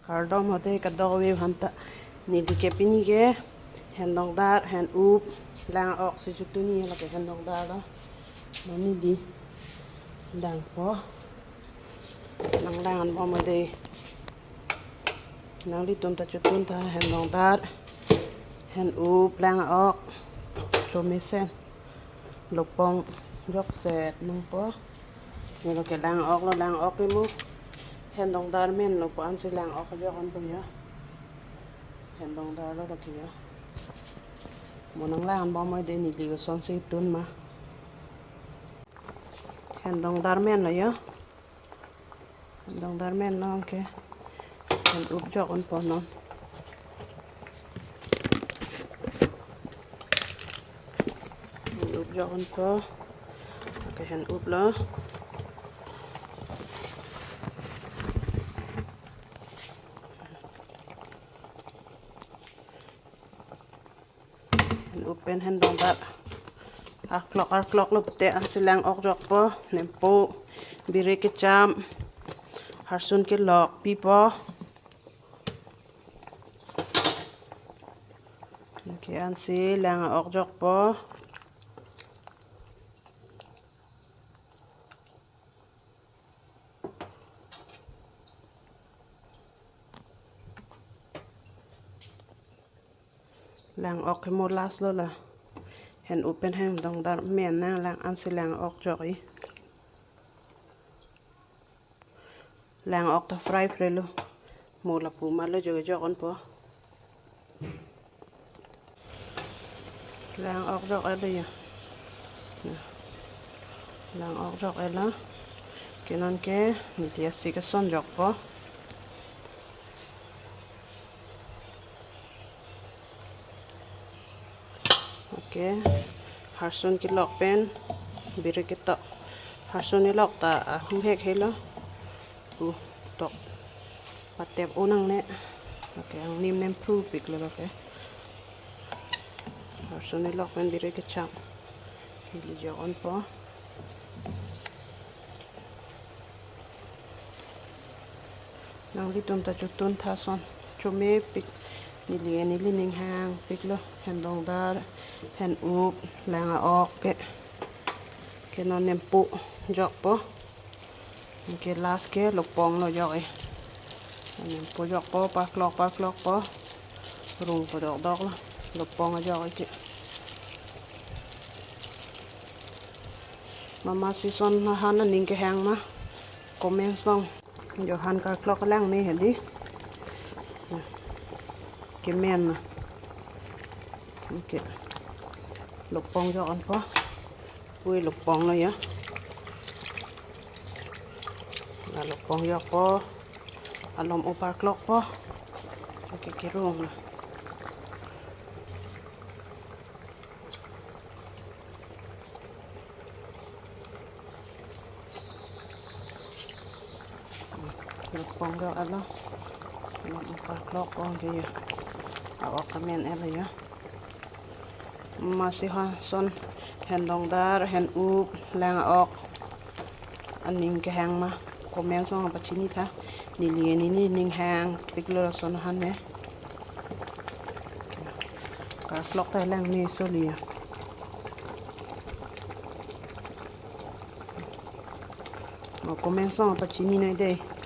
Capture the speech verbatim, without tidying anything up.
Kardom ho dei kadokave aphanta. Neli ke pini ke hendongdar, hen-up, lang-ok si chotun-i, lake hendongdar lo. Non neli dangpo. Nanglang-an bom ho dei. Nanglitum ta chotun tha, hendongdar, hen-up, lang-ok, chomesen. Lopong jokset nangpo. Neli ke lang-ok lo, lang-ok ke mo hendongdar menlo pu ansi lang-ok jok-onpo ya. Hendongdar lo lake ya. Mo nanglang-an bom ho dei neli kosonsi tun ma. Hendongdar menlo ya. Hendongdar menlo ke. Hen-up jok-onpo non. Hen-up jok-onpo. Lake hen-up lo. Hen-up pen hendongdar arklok arklok lo pute ansi lang-ok jokpo. Nempo, birik kecham, harsun kelok pipo. Anke ansi lang-ok jokpo. Lang-ok ke mo last lo la. Hen-up pen hendongdar men nanglang ansi lang-ok jok-i. Lang-ok ta fry fry lo. Mo lapu ma lo jo jok-onpo. Lang-ok jok-et lo ya. Lang-ok jok-et lo. Ke non ke neli asi keson jokpo. Okay. Harsun kelok pen birik ketok. Harsun kelok ta ahu hek helo. Pu tok patep-o nangne. Okay, angnim nemphru pik lo, okay. Harsun kelok pen birik kecham. Hili jok-onpo. Nanglitum ta chotun tha son. Chomepik. Neli, neli ning hangpik lo. Hendongdar, hen-up, lang-ok ke. Ke non nempo jokpo. Anke last ke lopong lo jok-i. Nempo jokpo, parklok parklokpo. Rung po dokdok lo. Lopong jok-i ke. Mama si son han aning kehang ma. Comments along. Jo han karklok lang me hedi. Kemen na. Okay. Lopong jok-onpo. Ui, lopong lo ya. La lopong jokpo. Alom-o parklokpo. Okay, kerung na. Lopong jok-et lo. Alom-o parklokpo ke ya. A-ok kemen-et lo ya. Masi ha son hendongdar, hen-up, lang-ok aning kehang ma. Comments along pachini tha. Neli, neli ning hangpik lo son han ne. Karklok ta lang me soli ya. Mo comments along pachini noi dei.